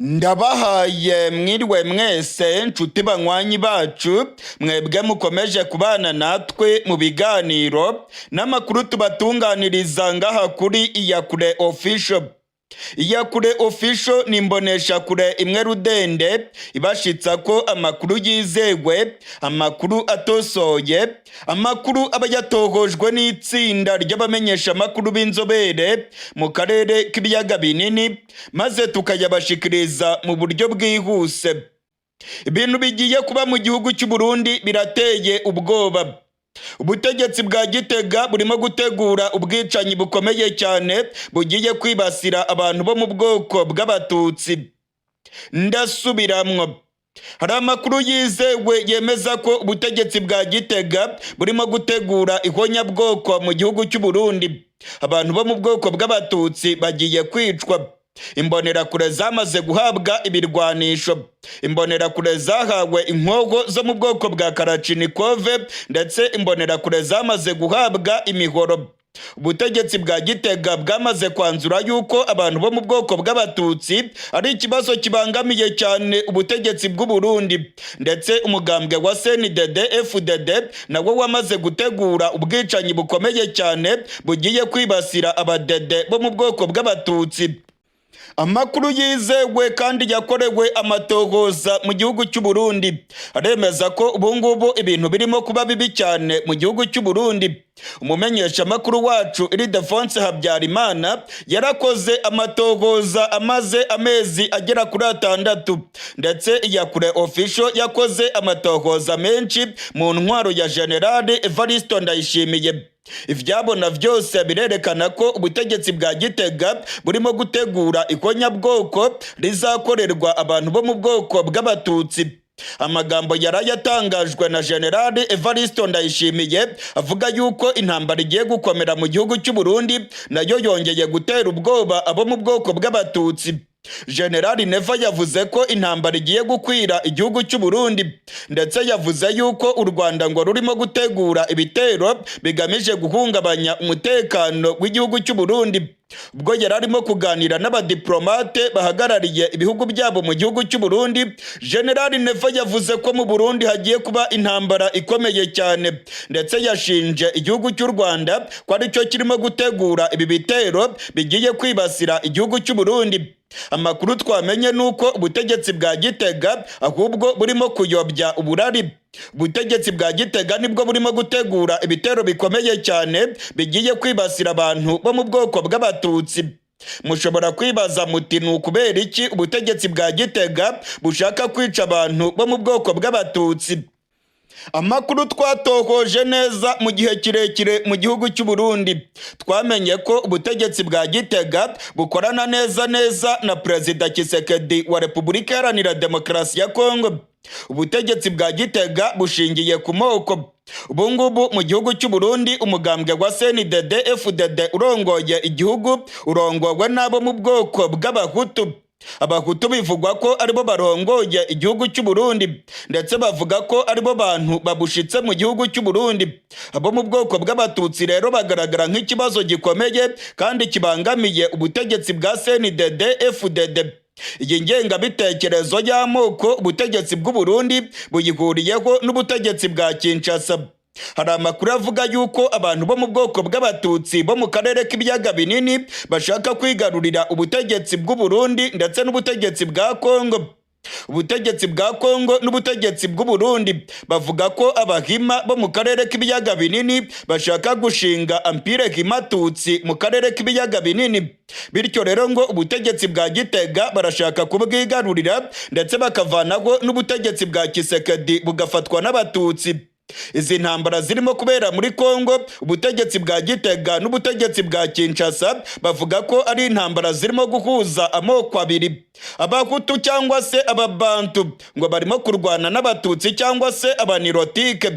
Ndabahaye mwiriwe mwese, nshuti banywanyi bacu, mwebwe mukomeje kubana natwe mu biganiro n'amakuru tubatunganiriza ngaha kuri Iyakure Official. Iyakure Official ni imboneshakure imwe rudende ibashitsa ko amakuru yizewe, amakuru atosoye, amakuru aba yatohojwe n'itsinda ry'abamenyeshamakuru b'inzobere mu karere k'ibiyaga binini, maze tukayabashikiriza mu buryo bwihuse. Ibintu bigiye kuba mu gihugu cy'u Burundi birateye ubwoba. Ubutegetsi bwa Gitega burimo gutegura ubwicanyi bukomeye cyane bugiye kwibasira abantu bo mu bwoko bw'Abatutsi. Ndasubiramwo, hari amakuru yizewe yemeza ko ubutegetsi bwa Gitega burimo gutegura ihonyabwoko mu gihugu cy'u Burundi. Abantu bo mu bwoko bw'Abatutsi bagiye kwicwa. Imbonerakure zamaze guhabwa ibirwanisho, imbonerakure zahawe inkoho zo mu bwoko bwa kalachnikov, ndetse imbonerakure zamaze guhabwa imihoro. Ubutegetsi bwa Gitega bwamaze kwanzura yuko abantu bo mu bwoko bw'Abatutsi ari ikibazo kibangamiye cyane ubutegetsi bw'u Burundi, ndetse umugambwe wa CNDD FDD nawo wamaze gutegura ubwicanyi bukomeye cyane bugiye kwibasira abadede bo mu bwoko bw'Abatutsi. Amakuru yizewe kandi yakorewe amatohoza mu gihugu cy'u Burundi aremeza ko ubungubu ibintu birimo kuba bibi cyane mu gihugu cy'u Burundi. Umumenyeshamakuru wacu Ildefonse Habyarimana yarakoze amatohoza amaze amezi agera kuri 6, ndetse Iyakure Official yakoze amatohoza menshi mu ntwaro ya General Evaristo Ndayishimiye. Ivyabona vyose birerekana ko ubutegetsi bwa Gitega burimo gutegura ihonyabwoko rizakorerwa abantu bo mu bwoko bw'Abatutsi. Amagambo yarayatangajwe na General Evaristo Ndayishimiye avuga yuko intambara igiye gukomera mu gihugu cy'u Burundi nayo yongeye gutera ubwoba abo mu bwoko bw'Abatutsi. General Neva yavuze ko intambara igiye gukwira igihugu cy'u Burundi, ndetse yavuze yuko u Rwanda ngo rurimo gutegura ibitero bigamije guhungabanya umutekano w'igihugu cy'u Burundi. Ubwo yari arimo kuganira n'abadiplomate bahagarariye ibihugu byabo mu gihugu cy'u Burundi, General Neva yavuze ko mu Burundi hagiye kuba intambara ikomeye cyane, ndetse yashinje igihugu cy'u Rwanda ko aricyo kirimo gutegura ibi bitero bigiye kwibasira igihugu cy'u Burundi. Amakuru twamenye ni uko ubutegetsi bwa Gitega ahubwo burimo kuyobya uburari. Ubutegetsi bwa Gitega nibwo burimo gutegura ibitero bikomeye cyane bigiye kwibasira abantu bo mu bwoko bw'Abatutsi. Mushobora kwibaza muti: "Ni ukubera iki ubutegetsi bwa Gitega bushaka kwica abantu bo mu bwoko bw'Abatutsi?" Amakuru twatohoje neza mu gihe kirekire mu gihugu cy'u Burundi, twamenye ko ubutegetsi bwa Gitega bukorana neza neza na Perezida Tshisekedi wa Repubulika Iharanira Demokarasi ya Kongo. Ubutegetsi bwa Gitega bushingiye ku moko. Ubu ngubu mu gihugu cy'u Burundi, umugambwe wa CNDD FDD urongoye igihugu urongowe n'abo mu bwoko bw'Abahutu. Abahutu bivugwa ko aribo barongoye igihugu cy'u Burundi, ndetse bavuga ko aribo bantu babushitse mu gihugu cy'u Burundi. Abo mu bwoko bw'Abatutsi rero bagaragara nk'ikibazo gikomeye kandi kibangamiye ubutegetsi bwa CNDD FDD. Iyi ngengabitekerezo y'amoko ubutegetsi bw'u Burundi buyihuriyeho n'ubutegetsi bwa Kinshasa. Hari amakuru avuga yuko abantu bo mu bwoko bw'Abatutsi bo mu karere k'ibiyaga binini bashaka kwigarurira ubutegetsi bw'u Burundi ndetse n'ubutegetsi bwa Kongo. Ubutegetsi bwa Kongo n'ubutegetsi bw'u Burundi bavuga ko Abahima bo mu karere k'ibiyaga binini bashaka gushinga Empire Hima-Tutsi mu karere k'ibiyaga binini. Bityo rero ngo ubutegetsi bwa Gitega barashaka kubwigarurira, ndetse bakavanaho n'ubutegetsi bwa Tshisekedi bugafatwa n'Abatutsi. Izi ntambara zirimo kubera muri Kongo, ubutegetsi bwa Gitega n'ubutegetsi bwa Kinshasa bavuga ko ari intambara zirimo guhuza amoko abiri. Abahutu cyangwa se Ababantu ngo barimo kurwana n'Abatutsi cyangwa se Abanirotike.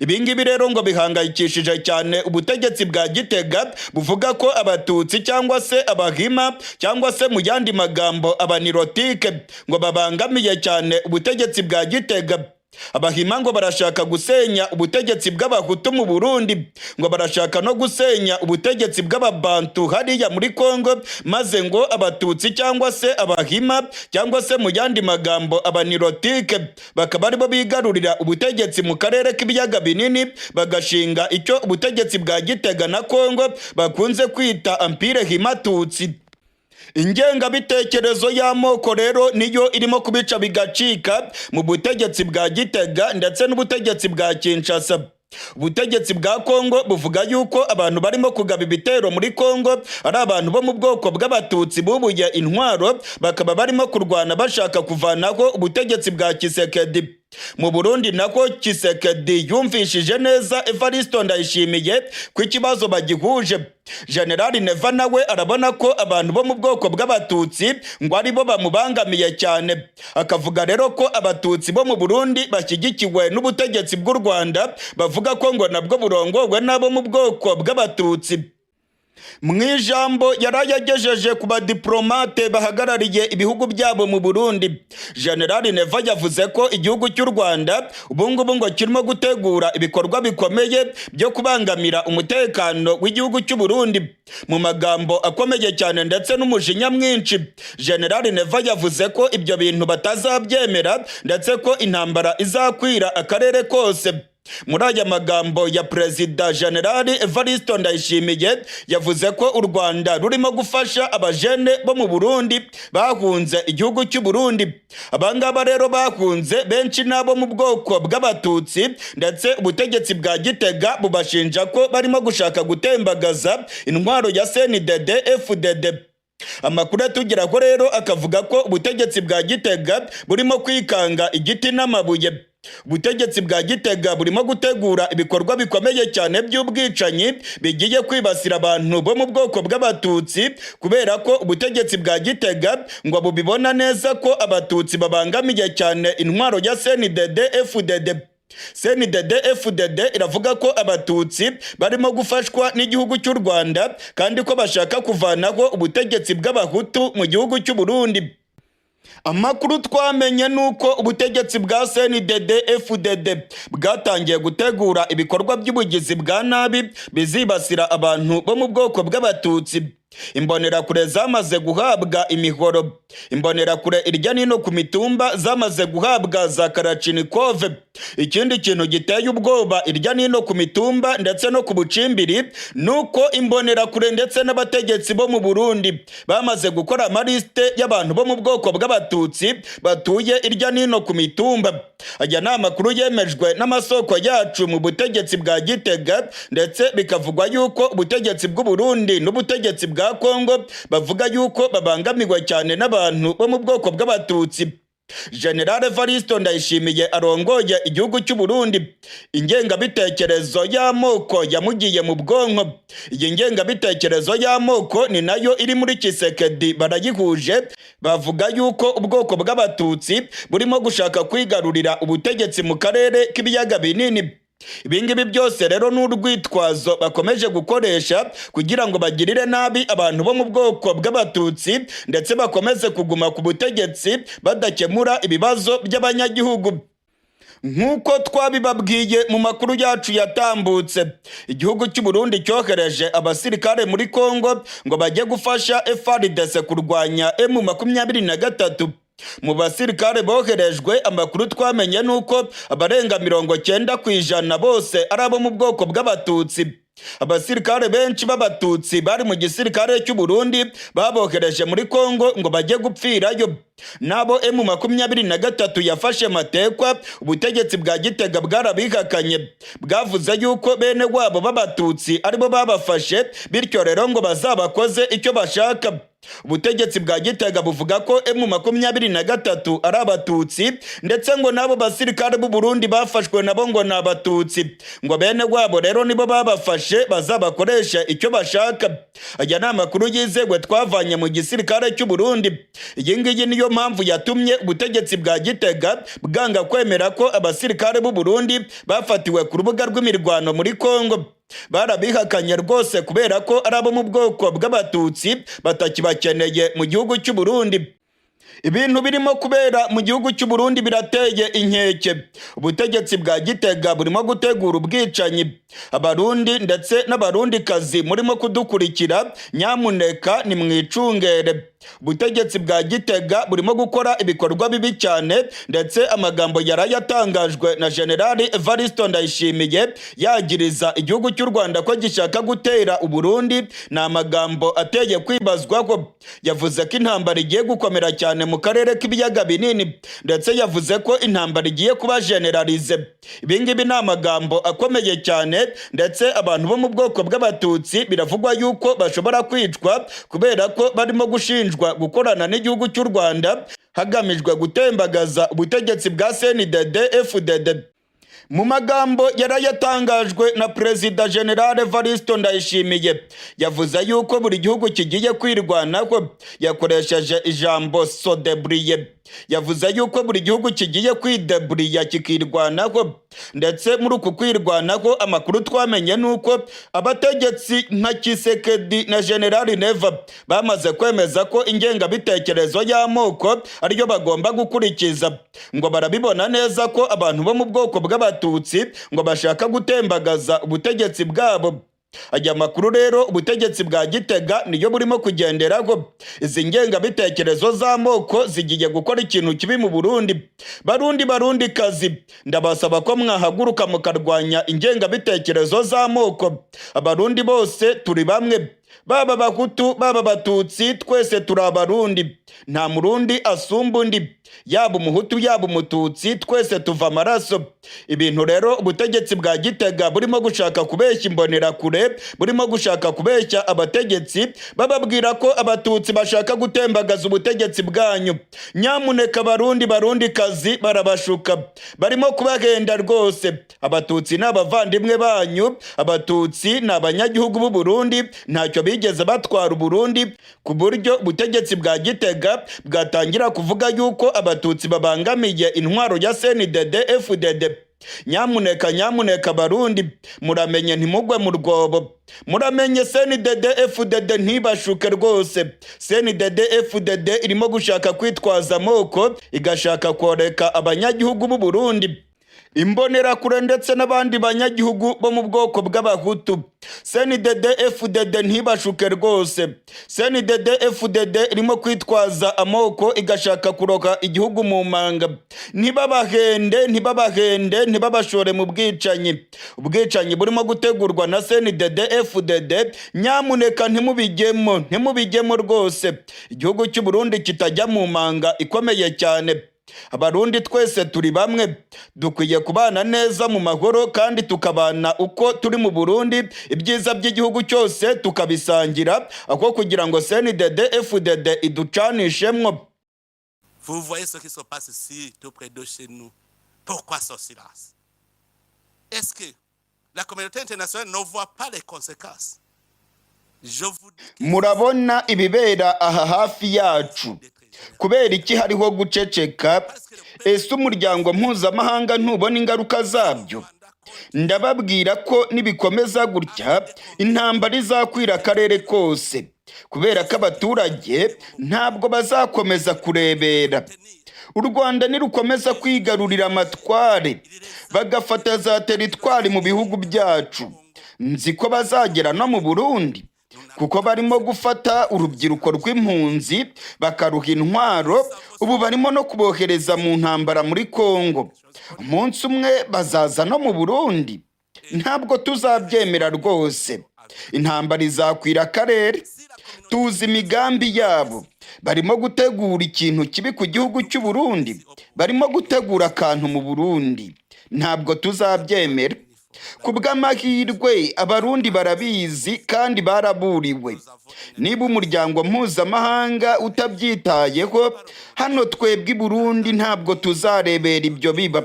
Ibi ngibi rero ngo bihangayikishije cyane ubutegetsi bwa Gitega, buvuga ko Abatutsi cyangwa se Abahima cyangwa se mu yandi magambo Abanirotike ngo babangamiye cyane ubutegetsi bwa Gitega. Abahima ngo barashaka gusenya ubutegetsi bw'Abahutu mu Burundi, ngo barashaka no gusenya ubutegetsi bw'Ababantu hariya muri Kongo, maze ngo Abatutsi cyangwa se Abahima cyangwa se mu yandi magambo Abanirotike bakaba aribo bigarurira ubutegetsi mu karere k'Ibiyaga Binini, bagashinga icyo ubutegetsi bwa Gitega na Kongo bakunze kwita Empire Himatutsi. Ingengabitekerezo y'amoko rero niyo irimo kubica bigacika mu butegetsi bwa Gitega ndetse n'ubutegetsi bwa Kinshasa. Ubutegetsi bwa Kongo buvuga yuko abantu barimo kugaba ibitero muri Kongo ari abantu bo mu bwoko bw'Abatutsi bubuye intwaro, bakaba barimo kurwana bashaka kuvanaho ubutegetsi bwa Tshisekedi. Mu Burundi nako Tshisekedi yumvishije neza Evaristo Ndayishimiye ko ikibazo bagihuje. Generali Neva nawe arabona ko abantu bo mu bwoko bw'Abatutsi ngo aribo bamubangamiye cyane, akavuga rero ko Abatutsi bo mu Burundi bashyigikiwe n'ubutegetsi bw'u Rwanda, bavuga ko ngo nabwo burongowe n'abo mu bwoko bw'Abatutsi. Mu ijambo yari yagejeje ku badiplomate bahagarariye ibihugu byabo mu Burundi, Generali Neva yavuze ko igihugu cy'u Rwanda ubungubu ngo kirimo gutegura ibikorwa bikomeye byo kubangamira umutekano w'igihugu cy'u Burundi. Mu magambo akomeye cyane ndetse n'umujinya mwinshi, Generali Neva yavuze ko ibyo bintu batazabyemera, ndetse ko intambara izakwira akarere kose. Muri aya magambo ya Perezida Generali Evaristo Ndayishimiye, yavuze ko u Rwanda rurimo gufasha abajene bo mu Burundi bahunze igihugu cy'u Burundi. Abangaba rero bahunze benshi n'abo mu bwoko bw'Abatutsi, ndetse ubutegetsi bwa Gitega bubashinja ko barimo gushaka gutembagaza intwaro ya CNDD FDD. Amakuru atugeraho rero akavuga ko ubutegetsi bwa Gitega burimo kwikanga igiti n'amabuye. Ubutegetsi bwa Gitega burimo gutegura ibikorwa bikomeye cyane by'ubwicanyi bigiye kwibasira abantu bo mu bwoko bw'Abatutsi, kubera ko ubutegetsi bwa Gitega ngo bubibona neza ko Abatutsi babangamiye cyane intwaro ya CNDD FDD. CNDD FDD iravuga ko Abatutsi barimo gufashwa n'igihugu cy'u Rwanda, kandi ko bashaka kuvanaho ubutegetsi bw'Abahutu mu gihugu cy'u Burundi. Amakuru twamenye ni uko ubutegetsi bwa CNDD FDD bwatangiye gutegura ibikorwa by'ubugizi bwa nabi bizibasira abantu bo mu bwoko bw'Abatutsi. Imbonerakure zamaze guhabwa imihoro, imbonerakure irya nino ku mitumba zamaze guhabwa za karacinikove. Ikindi kintu giteye ubwoba irya nino ku mitumba ndetse no ku bucimbiri ni uko imbonerakure ndetse n'abategetsi bo mu Burundi bamaze gukora amalisite y'abantu bo mu bwoko bw'Abatutsi batuye irya nino ku mitumba. Aya ni amakuru yemejwe n'amasoko yacu mu butegetsi bwa Gitega, ndetse bikavugwa yuko ubutegetsi bw'u Burundi n'ubutegetsi bwa Kongo bavuga yuko babangamiwe cyane n'abantu bo mu bwoko bw'Abatutsi. General Evaristo Ndayishimiye arongoye igihugu cy'u Burundi, ingengabitekerezo y'amoko yamugiye mu bwonko. Iyi ngengabitekerezo y'amoko ni nayo iri muri Tshisekedi, barayihuje. Bavuga yuko ubwoko bw'Abatutsi burimo gushaka kwigarurira ubutegetsi mu karere k'Ibiyaga Binini. Ibingibi byose rero ni urwitwazo bakomeje gukoresha kugira ngo bagirire nabi abantu bo mu bwoko bw'Abatutsi, ndetse bakomeze kuguma ku butegetsi badakemura ibibazo by'abanyagihugu. Nk'uko twabibabwiye mu makuru yacu yatambutse, igihugu cy'u Burundi cyohereje abasirikare muri Kongo ngo bajye gufasha FARDC kurwanya M23. Mu basirikare boherejwe, amakuru twamenye nuko abarenga 90% bose ari abo mu bwoko bw'Abatutsi. Abasirikare benshi b'Abatutsi bari mu gisirikare cy'u Burundi babohereje muri Kongo ngo bajye gupfirayo. Nabo M23 yafashe matekwa, ubutegetsi bwa Gitega bwarabihakanye, bwavuze yuko bene wabo b'Abatutsi aribo babafashe, bityo rero ngo bazabakoze icyo bashaka. Ubutegetsi bwa Gitega buvuga ko M23 ari Abatutsi, ndetse ngo n'abo basirikare b'u Burundi bafashwe nabo ngo ni Abatutsi, ngo bene wabo rero nibo babafashe, bazabakoresha icyo bashaka. Aya ni amakuru yizewe twavanye mu gisirikare cy'u Burundi. Iyi ngiyi niyo mpamvu yatumye ubutegetsi bwa Gitega bwanga kwemera ko abasirikare b'u Burundi bafatiwe ku rubuga rw'imirwano muri Kongo. Barabihakanye rwose kubera ko ari abo mu bwoko bw'Abatutsi batakibakeneye mu gihugu cy'u Burundi. Ibintu birimo kubera mu gihugu cy'u Burundi birateye inkeke. Ubutegetsi bwa Gitega burimo gutegura ubwicanyi. Abarundi ndetse n'Abarundikazi murimo kudukurikira, nyamuneka nimwicungere. Ubutegetsi bwa Gitega burimo gukora ibikorwa bibi cyane, ndetse amagambo yarayatangajwe na Generali Evaristo Ndayishimiye yagiriza igihugu cy'u Rwanda ko gishaka gutera Uburundi ni amagambo ateye kwibazwaho. Yavuze ko intambara igiye gukomera cyane mu karere k'Ibiyaga Binini, ndetse yavuze ko intambara igiye kuba généralisée. Ibi ngibi ni amagambo akomeye cyane, ndetse abantu bo mu bwoko bw'Abatutsi biravugwa yuko bashobora kwicwa kubera ko barimo gushinjwa gukorana n'igihugu cy'u Rwanda hagamijwe gutembagaza ubutegetsi bwa CNDD FDD. Mu magambo yarayatangajwe na Perezida General Evaristo Ndayishimiye, yavuze yuko buri gihugu kigiye kwirwanaho. Yakoresheje ijambo se débrouiller. Yavuze yuko buri gihugu kigiye kwideburiya, kikirwanaho. Ndetse muri uku kwirwanaho, amakuru twamenye ni uko abategetsi nka Tshisekedi na General Neva bamaze kwemeza ko ingengabitekerezo y'amoko ariyo bagomba gukurikiza. Ngo barabibona neza ko abantu bo mu bwoko bw'Abatutsi ngo bashaka gutembagaza ubutegetsi bwabo. Aya makuru rero, ubutegetsi bwa Gitega niyo burimo kugenderaho. Izi ngengabitekerezo z'amoko zigiye gukora ikintu kibi mu Burundi. Barundi, Barundi kazi, ndabasaba ko mwahaguruka mukarwanya ingengabitekerezo z'amoko. Abarundi bose turi bamwe, baba Abahutu, baba Abatutsi, twese turi Abarundi. Nta Murundi asumba undi, yaba Umuhutu, yaba Umututsi, twese tuva amaraso. Ibintu rero ubutegetsi bwa Gitega burimo gushaka kubeshya Imbonerakure, burimo gushaka kubeshya abategetsi bababwira ko Abatutsi bashaka gutembagaza ubutegetsi bwanyu, nyamuneka Barundi, Barundi kazi, barabashuka, barimo kubahenda rwose. Abatutsi ni abavandimwe banyu, Abatutsi ni abanyagihugu b'u Burundi, ntacyo bigeze batwara Uburundi ku buryo ubutegetsi bwa Gitega bwatangira kuvuga yuko Abatutsi babangamiye intwaro ya CNDD FDD. Nyamuneka, nyamuneka Barundi, muramenye ntimugwe mu rwobo. Muramenye CNDD FDD ntibashuke rwose. CNDD FDD irimo gushaka kwitwaza amoko, igashaka koreka abanyagihugu b'u Burundi, Imbonerakure ndetse n'abandi banyagihugu bo mu bwoko bw'Abahutu. CNDD FDD ntibashuke rwose. CNDD FDD irimo kwitwaza amoko, igashaka kuroka igihugu mu manga. Ntibabahende, ntibabahende, ntibabashore mu bwicanyi. Ubwicanyi burimo gutegurwa na CNDD FDD, nyamuneka ntimubijyemo, ntimubijyemo rwose. Igihugu cy'u Burundi kitajya mu manga ikomeye cyane. Abarundi twese turi bamwe, dukwiye kubana neza mu mahoro kandi tukabana uko turi mu Burundi, ibyiza by'igihugu cyose tukabisangira, aho kugira ngo CNDD FDD iducanishemwo. Vous voyez ce qui se passe ici, tout près de chez nous. Pourquoi ce silence? Est-ce que la communauté internationale ne voit pas les conséquences? Je vous dis que Murabona ibibera aha hafi yacu. Kubera iki hariho guceceka? Ese umuryango mpuzamahanga ntubona ingaruka zabyo? Ndababwira ko nibikomeza gutya, intambara izakwira akarere kose, kubera ko abaturage ntabwo bazakomeza kurebera. U Rwanda nirukomeza kwigarurira amatware, bagafata za teritwari mu bihugu byacu, nzi ko bazagera no mu Burundi, kuko barimo gufata urubyiruko rw'impunzi bakaruha intwaro. Ubu barimo no kubohereza mu ntambara muri Kongo. Umunsi umwe bazaza no mu Burundi. Ntabwo tuzabyemera rwose. Intambara izakwira akarere. Tuzi imigambi yabo. Barimo gutegura ikintu kibi ku gihugu cy'u Burundi, barimo gutegura akantu mu Burundi. Ntabwo tuzabyemera. Ku bw'amahirwe, Abarundi barabizi kandi baraburiwe. Niba umuryango mpuzamahanga utabyitayeho, hano twebwe i Burundi ntabwo tuzarebera ibyo biba.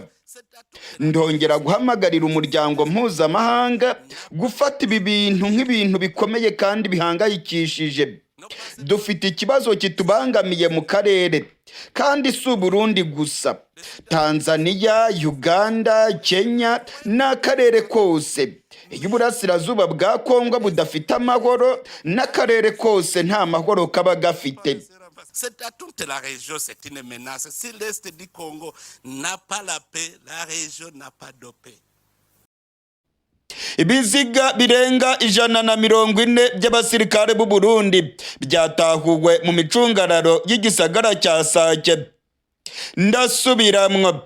Ndongera guhamagarira umuryango mpuzamahanga gufata ibi bintu nk'ibintu bikomeye kandi bihangayikishije. Dufite ikibazo kitubangamiye mu karere, kandi si Uburundi gusa: Tanzania, Uganda, Kenya n'akarere kose. Iyo uburasirazuba bwa Kongo budafite amahoro, n'akarere kose nta mahoro kaba gafite. C'est à toute la région, c'est une menace. Si l'Est du Congo n'a pas la paix, la région n'a pas de paix. Ibiziga birenga 140 by'abasirikare b'u Burundi byatahuwe mu micungararo y'igisagara cya Sake. Ndasubiramwo,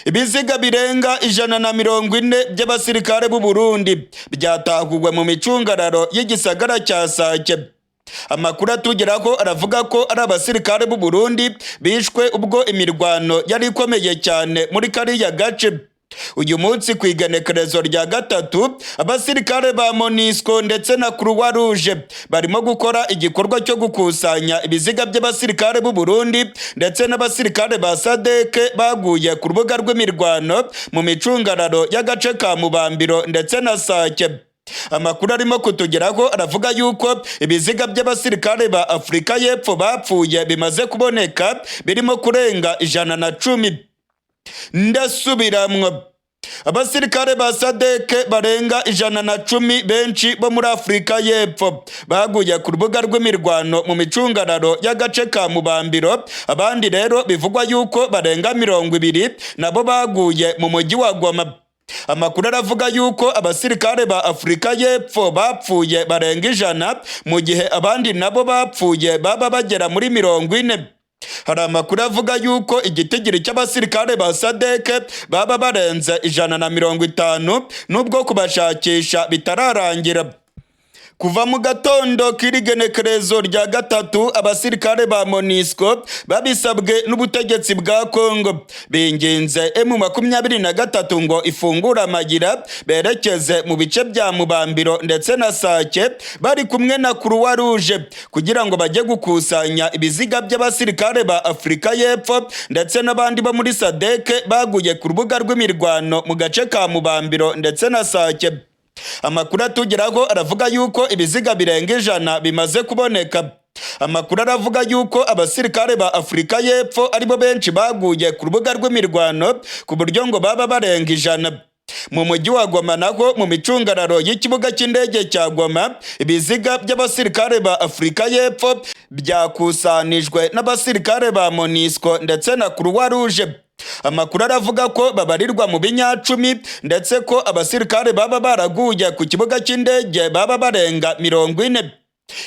ibiziga birenga 140 by'abasirikare b'u Burundi byatahuwe mu micungararo y'igisagara cya Sake. Amakuru atugeraho aravuga ko ari abasirikare b'u Burundi bishwe ubwo imirwano yari ikomeye cyane muri kariya gace. Uyu munsi ku igenekerezo rya 3, abasirikare ba MONUSCO ndetse na Croix Rouge barimo gukora igikorwa cyo gukusanya ibiziga by'abasirikare b'u Burundi ndetse n'abasirikare ba SADC baguye ku rubuga rw'imirwano mu micungararo y'agace ka Mubambiro ndetse na Sake. Amakuru arimo kutugeraho aravuga yuko ibiziga by'abasirikare ba Afurika y'Epfo bapfuye bimaze kuboneka, birimo kurenga 110. Ndasubiramwo, abasirikare ba SADC barenga 110, benshi bo muri Afurika y'Epfo, baguye ku rubuga rw'imirwano mu micungararo y'agace ka Mubambiro. Abandi rero bivugwa yuko barenga 20 nabo baguye mu mujyi wa Goma. Amakuru aravuga yuko abasirikare ba Afurika y'Epfo bapfuye barenga 100, mu gihe abandi nabo bapfuye baba bagera muri 40. Hari amakuru avuga yuko igitigiri cy'abasirikare ba SADC baba barenze 150, nubwo kubashakisha bitararangira. Kuva mu gatondo k'iri genekerezo rya 3, abasirikare ba MONUSCO babisabwe n'ubutegetsi bwa Congo binginze M23 ngo ifungure amagira berekeze mu bice bya Mubambiro ndetse na Sake bari kumwe na Croix Rouge, kugira ngo bajye gukusanya ibiziga by'abasirikare ba Afurika y'Epfo ndetse n'abandi bo muri SADC baguye ku rubuga rw'imirwano mu gace ka Mubambiro ndetse na Sake. Amakuru atugeraho aravuga yuko ibiziga birenga 100 bimaze kuboneka. Amakuru aravuga yuko abasirikare ba Afurika y'Epfo aribo benshi baguye ku rubuga rw'imirwano, ku buryo ngo baba barenga 100. Mu mujyi wa Goma naho, mu micungararo y'ikibuga cy'indege cya Goma, ibiziga by'abasirikare ba Afurika y'Epfo byakusanijwe n'abasirikare ba MONUSCO ndetse na Croix Rouge. Amakuru aravuga ko babarirwa mu binyacumi, ndetse ko abasirikare baba baraguye ku kibuga cy'indege baba barenga 40.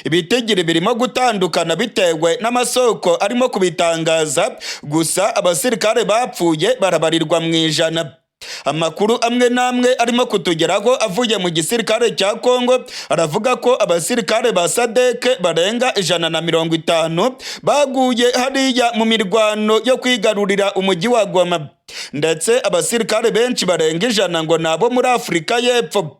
Ibitigiri birimo gutandukana bitewe n'amasoko arimo kubitangaza, gusa abasirikare bapfuye barabarirwa mu 100. Amakuru amwe n'amwe arimo kutugeraho avuye mu gisirikare cya Kongo aravuga ko abasirikare ba SADC barenga 150 baguye hariya mu mirwano yo kwigarurira umujyi wa Goma, ndetse abasirikare benshi barenga 100 ngo nabo muri Afurika y'Epfo.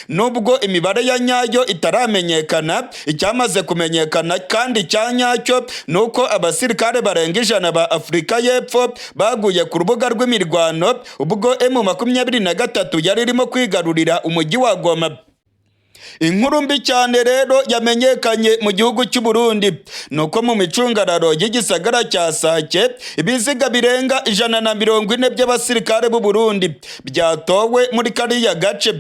Nubwo imibare ya nyayo itaramenyekana, icyamaze kumenyekana kandi cya nyacyo ni uko abasirikare barenga 100 ba Afurika y'Epfo baguye ku rubuga rw'imirwano ubwo M23 yari irimo kwigarurira umujyi wa Goma. Inkuru mbi cyane rero yamenyekanye mu gihugu cy'u Burundi ni uko mu micungararo y'igisagara cya Sake ibiziga birenga 140 by'abasirikare b'u Burundi byatowe muri kariya gace.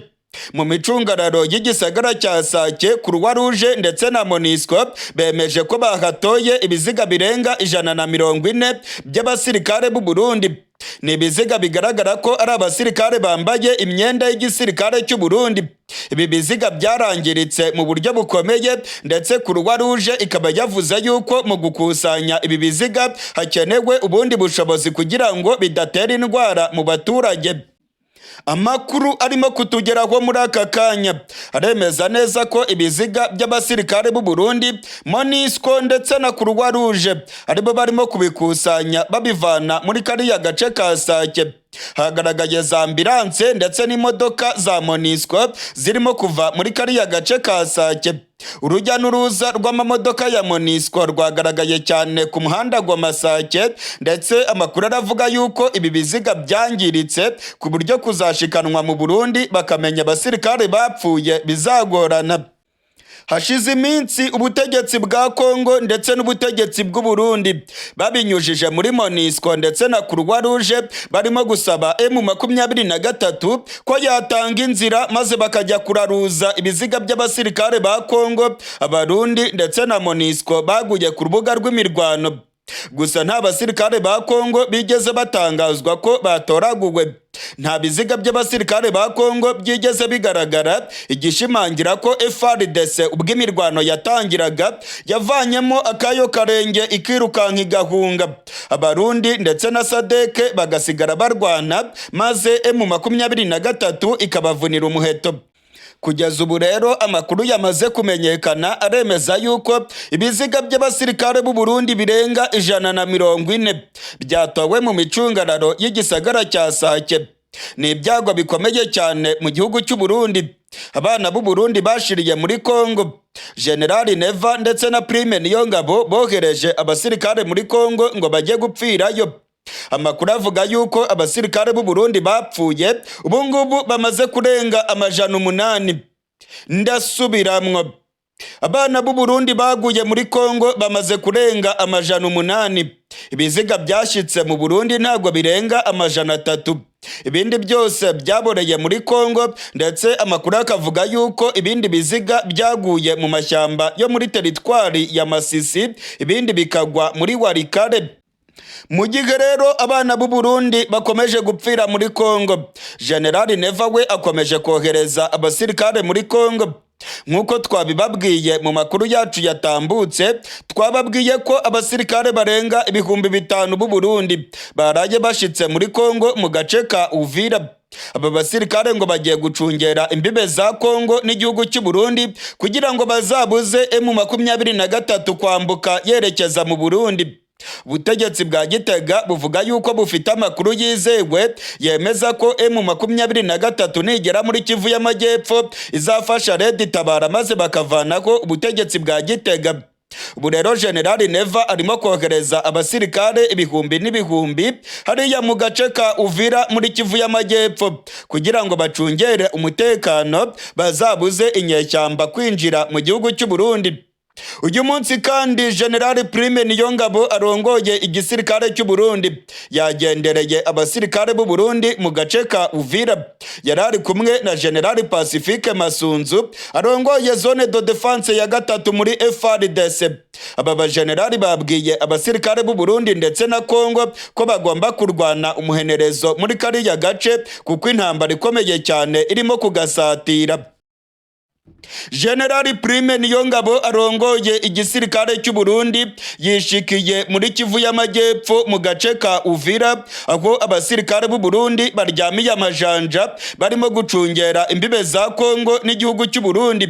Mu micungararo y'igisagara cya Sake, Croix Rouge ndetse na MONUSCO bemeje ko bahatoye ibiziga birenga 140 by'abasirikare b'u Burundi. Ni ibiziga bigaragara ko ari abasirikare bambaye imyenda y'igisirikare cy'u Burundi. Ibi biziga byarangiritse mu buryo bukomeye, ndetse Croix Rouge ikaba yavuze yuko mu gukusanya ibi biziga hakenewe ubundi bushobozi kugira ngo bidatera indwara mu baturage. Amakuru arimo kutugeraho muri aka kanya aremeza neza ko ibiziga by'abasirikare b'u Burundi, MONUSCO ndetse na Croix Rouge aribo barimo kubikusanya babivana muri kariya gace ka Sake. Hagaragaye za ambulance ndetse n'imodoka za MONUSCO zirimo kuva muri kariya gace ka Sake. Urujya n'uruza rw'amamodoka ya MONUSCO rwagaragaye cyane ku muhanda wa Sake, ndetse amakuru aravuga yuko ibi biziga byangiritse ku buryo kuzashikanwa mu Burundi bakamenya abasirikare bapfuye bizagorana. Hashize iminsi ubutegetsi bwa Kongo ndetse n'ubutegetsi bw'u Burundi babinyujije muri MONUSCO ndetse na Croix Rouge barimo gusaba M23 ko yatanga inzira maze bakajya kuraruza ibiziga by'abasirikare ba Kongo, Abarundi ndetse na MONUSCO baguye ku rubuga rw'imirwano. Gusa nta basirikare ba Kongo bigeze batangazwa ko batoraguwe, nta biziga by'abasirikare ba Kongo byigeze bigaragara, igishimangira ko FARDC ubwo imirwano yatangiraga yavanyemo akayo karenge ikirukanka igahunga, Abarundi ndetse na SADC bagasigara barwana, maze M23 ikabavunira umuheto. Kugeza ubu rero amakuru yamaze kumenyekana aremeza yuko ibiziga by'abasirikare b'u Burundi birenga 140 byatowe mu micungararo y'igisagara cya Sake. Ni ibyago bikomeye cyane mu gihugu cy'u Burundi. Abana b'u Burundi bashiriye muri Kongo. Generali Neva ndetse na Prime Niyongabo bohereje abasirikare muri Kongo ngo bajye gupfirayo. Amakuru avuga yuko abasirikare b'u Burundi bapfuye ubu ngubu bamaze kurenga 800. Ndasubiramwo, abana b'u Burundi baguye muri Kongo bamaze kurenga 800. Ibiziga byashyitse mu Burundi ntabwo birenga 300. Ibindi byose byaboreye muri Kongo, ndetse amakuru akavuga yuko ibindi biziga byaguye mu mashyamba yo muri teritwari ya Masisi, ibindi bikagwa muri Walikale. Mu gihe rero abana b'u Burundi bakomeje gupfira muri Kongo, Generali Neva we akomeje kohereza abasirikare muri Kongo. Nk'uko twabibabwiye mu makuru yacu yatambutse, twababwiye ko abasirikare barenga 5000 b'u Burundi baraye bashitse muri Kongo mu gace ka Uvira. Aba basirikare ngo bagiye gucungera imbibe za Kongo n'igihugu cy'u Burundi kugira ngo bazabuze M23 kwambuka yerekeza mu Burundi. Ubutegetsi bwa Gitega buvuga yuko bufite amakuru yizewe yemeza ko M23 nigera muri Kivu y'Amajyepfo izafasha Red Tabara maze bakavanaho ubutegetsi bwa Gitega. Ubu rero Generali Neva arimo kohereza abasirikare ibihumbi n'ibihumbi hariya mu gace ka Uvira muri Kivu y'Amajyepfo kugira ngo bacungere umutekano, bazabuze inyeshyamba kwinjira mu gihugu cy'u Burundi. Uyu munsi kandi General Prime Niyongabo arongoye igisirikare cy'u Burundi yagendereye abasirikare b'u Burundi mu gace ka Uvira. Yari ari kumwe na General Pacifique Masunzu arongoye zone de défense ya gatatu muri FARDC. Aba bagenerali babwiye abasirikare b'u Burundi ndetse na Kongo ko bagomba kurwana umuhenerezo muri kariya gace kuko intambara ikomeye cyane irimo kugasatira. Generali Prime Niyongabo arongoye igisirikare cy'u Burundi yishikiye muri Kivu y'Amajyepfo mu gace ka Uvira, aho abasirikare b'u Burundi baryamiye amajanja barimo gucungera imbibe za Kongo n'igihugu cy'u Burundi.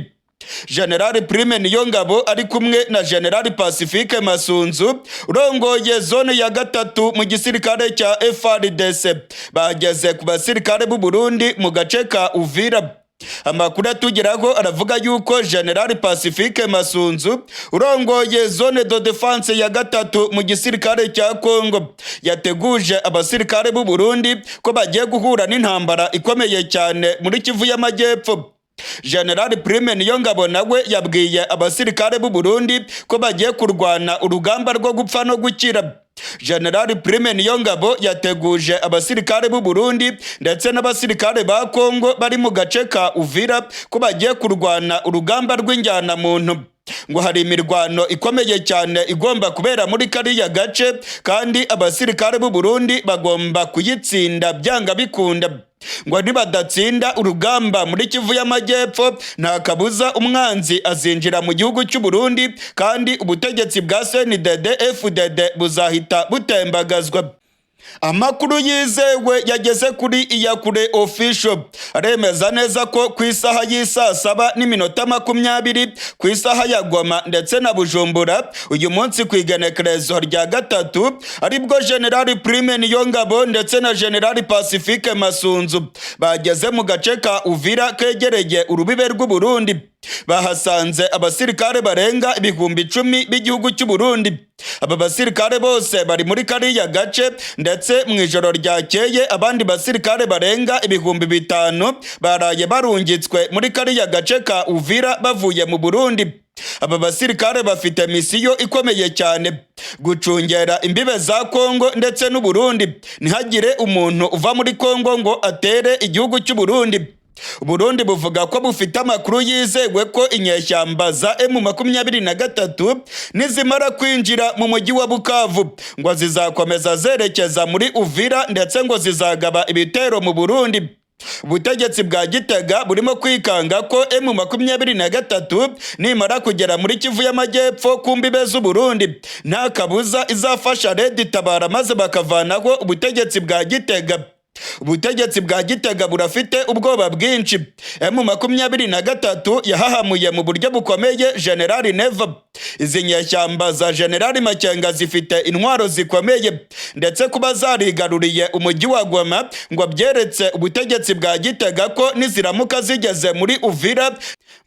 Generali Prime Niyongabo ari kumwe na Generali Pacifique Masunzu urongoye zone ya gatatu mu gisirikare cya FARDC bageze ku basirikare b'u Burundi mu gace ka Uvira. Amakuru atugeraho aravuga yuko General Pacifique Masunzu urongoye zone de défense ya gatatu mu gisirikare cya Kongo yateguje abasirikare b'u Burundi ko bagiye guhura n'intambara ikomeye cyane muri Kivu y'Amajyepfo. General Prime Niyongabo nawe yabwiye abasirikare b'u Burundi ko bagiye kurwana urugamba rwo gupfa no gukira. General Prime Niyongabo yateguje abasirikare b'u Burundi ndetse n'abasirikare ba Kongo bari mu gace ka Uvira ko bagiye kurwana urugamba rw'injyana muntu. Ngo hari imirwano ikomeye cyane igomba kubera muri kariya gace, kandi abasirikare b'u Burundi bagomba kuyitsinda byanga bikunda. Ngo nibadatsinda urugamba muri Kivu y'Amajyepfo, nta kabuza umwanzi azinjira mu gihugu cy'u Burundi kandi ubutegetsi bwa CNDD FDD buzahita butembagazwa. Amakuru yizewe yageze kuri Iyakure Official aremeza neza ko ku isaha y'isaa 7:20 ku isaha ya Goma ndetse na Bujumbura, uyu munsi ku igenekerezo rya 3, aribwo General Prime Niyongabo ndetse na General Pacifique Masunzu bageze mu gace ka Uvira kegereye urubibe rw'u Burundi. Bahasanze abasirikare barenga 10,000 b'igihugu cy'u Burundi. Aba basirikare bose bari muri kariya gace, ndetse mu ijoro ryakeye abandi basirikare barenga 5000 baraye barungitswe muri kariya gace ka Uvira bavuye mu Burundi. Aba basirikare bafite misiyo ikomeye cyane: gucungera imbibe za Kongo ndetse n'u Burundi, ntihagire umuntu uva muri Kongo ngo atere igihugu cy'u Burundi. Burundi buvuga ko bufite amakuru yizewe ko inyeshyamba za M23 nizimara kwinjira mu mujyi wa Bukavu ngo zizakomeza zerekeza muri Uvira, ndetse ngo zizagaba ibitero mu Burundi. Ubutegetsi bwa Gitega burimo kwikanga ko M23 nimara kugera muri Kivu y'Amajyepfo ku mbibe z'u Burundi, nta kabuza izafasha Red Tabara maze bakavanaho ubutegetsi bwa Gitega. Ubutegetsi bwa Gitega burafite ubwoba bwinshi. M23 yahahamuye mu buryo bukomeye General Neva. Izi nyeshyamba za General Makenga zifite intwaro zikomeye, ndetse kuba zarigaruriye umujyi wa Goma ngo byeretse ubutegetsi bwa Gitega ko niziramuka zigeze muri Uvira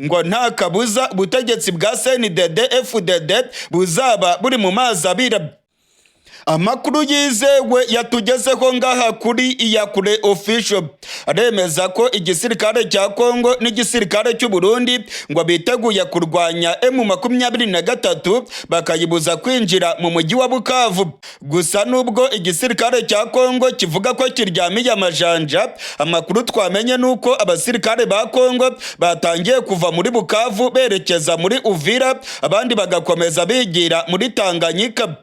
ngo nta kabuza ubutegetsi bwa CNDD FDD buzaba buri mu mazi abira. Amakuru yizewe yatugezeho ngaha kuri Iyakure Official aremeza ko igisirikare cya Kongo n'igisirikare cy'u Burundi ngo biteguye kurwanya M23 bakayibuza kwinjira mu mujyi wa Bukavu. Gusa nubwo igisirikare cya Kongo kivuga ko kiryamiye amajanja, amakuru twamenye nuko abasirikare ba Kongo batangiye kuva muri Bukavu berekeza muri Uvira, abandi bagakomeza bigira muri Tanganyika.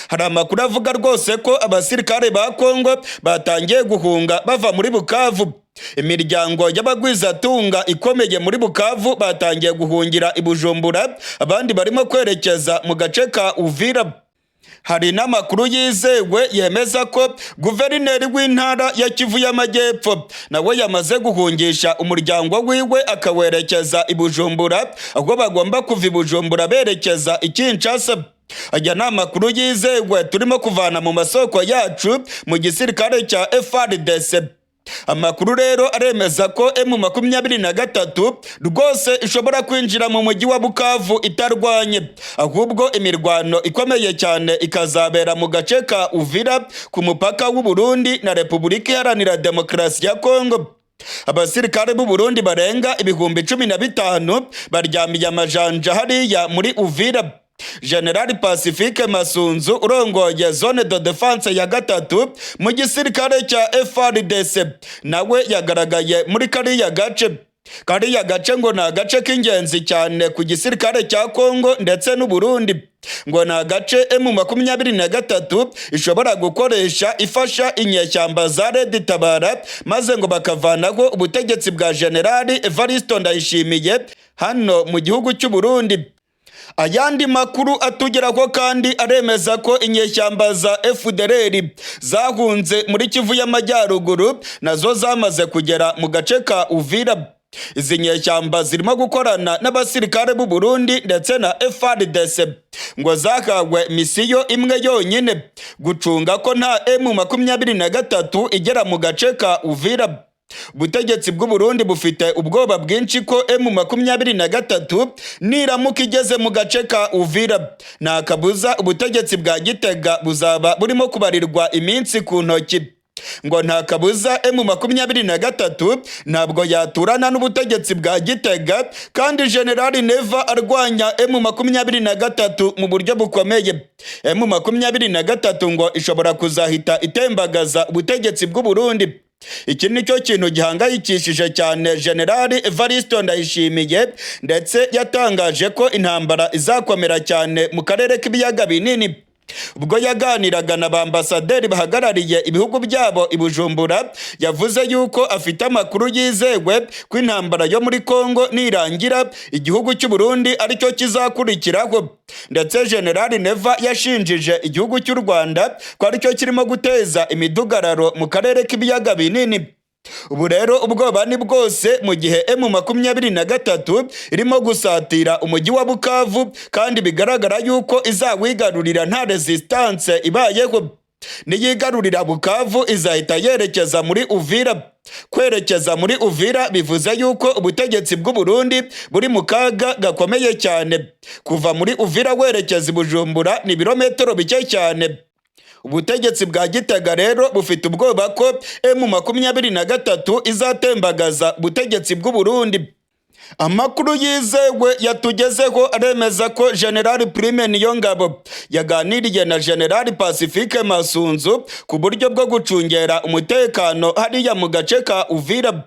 Hari amakuru avuga rwose ko abasirikare ba Kongo batangiye guhunga bava muri Bukavu. Imiryango y'abagwizatunga ikomeye muri Bukavu batangiye guhungira i Bujumbura, abandi barimo kwerekeza mu gace ka Uvira. Hari n'amakuru yizewe yemeza ko guverineri w'intara ya Kivu y'Amajyepfo nawe yamaze guhungisha umuryango wiwe akawerekeza i Bujumbura, aho bagomba kuva i Bujumbura berekeza i Kinshasa. Aya ni amakuru yizewe turimo kuvana mu masoko yacu mu gisirikare cya FARDC. Amakuru rero aremeza ko M23 rwose ishobora kwinjira mu mujyi wa Bukavu itarwanye, ahubwo imirwano ikomeye cyane ikazabera mu gace ka Uvira ku mupaka w'u Burundi na Repubulika Iharanira Demokarasi ya Kongo. Abasirikare b'u Burundi barenga 15,000 baryamiye amajanja hariya muri Uvira. General Pacifique Masunzu urongoye zone de défense ya gatatu mu gisirikare cya FARDC nawe yagaragaye muri kariya gace. Kariya gace ngo ni agace k'ingenzi cyane ku gisirikare cya Kongo ndetse n'u Burundi, ngo ni agace M23 ishobora gukoresha ifasha inyeshyamba za Red Tabara, maze ngo bakavanaho ubutegetsi bwa General Evariste Ndayishimiye hano mu gihugu cy'u Burundi. Ayandi makuru atugeraho kandi aremeza ko inyeshyamba za FDLR zahunze muri Kivu y'Amajyaruguru nazo zamaze kugera mu gace ka Uvira. Izi nyeshyamba zirimo gukorana n'abasirikare b'u Burundi ndetse na FARDC, ngo zahawe misiyo imwe yonyine: gucunga ko nta M23 igera mu gace ka Uvira. Ubutegetsi bw'u Burundi bufite ubwoba bwinshi ko M23 niramuka igeze mu gace ka Uvira, nta kabuza ubutegetsi bwa Gitega buzaba burimo kubarirwa iminsi ku ntoki. Ngo nta kabuza M23 ntabwo yaturana n'ubutegetsi bwa Gitega, kandi General Neva arwanya M23 mu buryo bukomeye. M23 ngo ishobora kuzahita itembagaza ubutegetsi bw'u Burundi. Iki ni cyo kintu gihangayikishije cyane General Evariste Ndayishimiye, ndetse yatangaje ko intambara izakomera cyane mu karere k'ibiyaga binini. Ubwo yaganiraga na ba ambasaderi bahagarariye ibihugu byabo i Bujumbura, yavuze yuko afite amakuru yizewe ko intambara yo muri Kongo nirangira igihugu cy'u Burundi aricyo kizakurikiraho. Ndetse General Neva yashinjije igihugu cy'u Rwanda ko aricyo kirimo guteza imidugararo mu karere k'ibiyaga binini. Ubu rero ubwoba ni bwose mu gihe M23 irimo gusatira umujyi wa Bukavu, kandi bigaragara yuko izawigarurira nta resistance ibayeho. Niyigarurira Bukavu izahita yerekeza muri Uvira. Kwerekeza muri Uvira bivuze yuko ubutegetsi bw'u Burundi buri mu kaga gakomeye cyane. Kuva muri Uvira werekeza i Bujumbura ni ibirometero bike cyane. Ubutegetsi bwa Gitega rero bufite ubwoba ko M23 izatembagaza ubutegetsi bw'u Burundi. Amakuru yizewe yatugezeho aremeza ko General Prime Niyongabo yaganiriye na General Pacifique Masunzu ku buryo bwo gucungera umutekano hariya mu gace ka Uvira.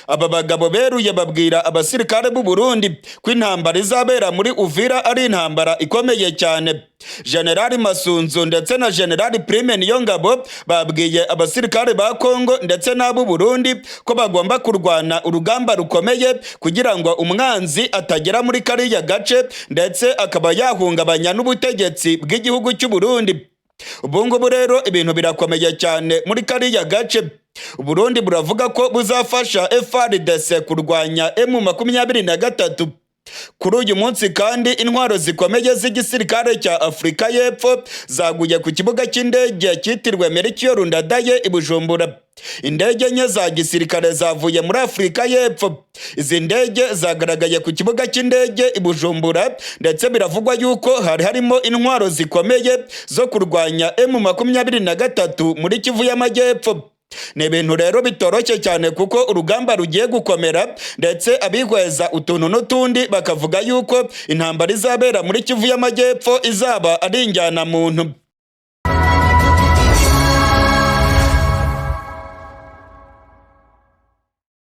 Aba bagabo beruye babwira abasirikare b'u Burundi ko intambara izabera muri Uvira ari intambara ikomeye cyane. General Masunzu ndetse na General Prime Niyongabo babwiye abasirikare ba Kongo ndetse n'ab'u Burundi ko bagomba kurwana urugamba rukomeye kugira ngo umwanzi atagera muri kariya gace ndetse akaba yahungabanya n'ubutegetsi bw'igihugu cy'u Burundi. Ubu ngubu rero ibintu birakomeye cyane muri kariya gace. Uburundi buravuga ko buzafasha FARDC kurwanya M23. Kuri uyu munsi kandi, intwaro zikomeye z'igisirikare cya Afurika y'Epfo zaguye ku kibuga cy'indege cyitiriwe Melchior Ndadaye i Bujumbura. Indege enye za gisirikare zavuye muri Afurika y'Epfo. Izi ndege zagaragaye ku kibuga cy'indege i Bujumbura, ndetse biravugwa yuko hari harimo intwaro zikomeye zo kurwanya M23 muri Kivu y'Amajyepfo. Ni ibintu rero bitoroshye cyane kuko urugamba rugiye gukomera, ndetse abihweza utuntu n'utundi bakavuga yuko intambara izabera muri Kivu y'Amajyepfo izaba ari injyanamuntu.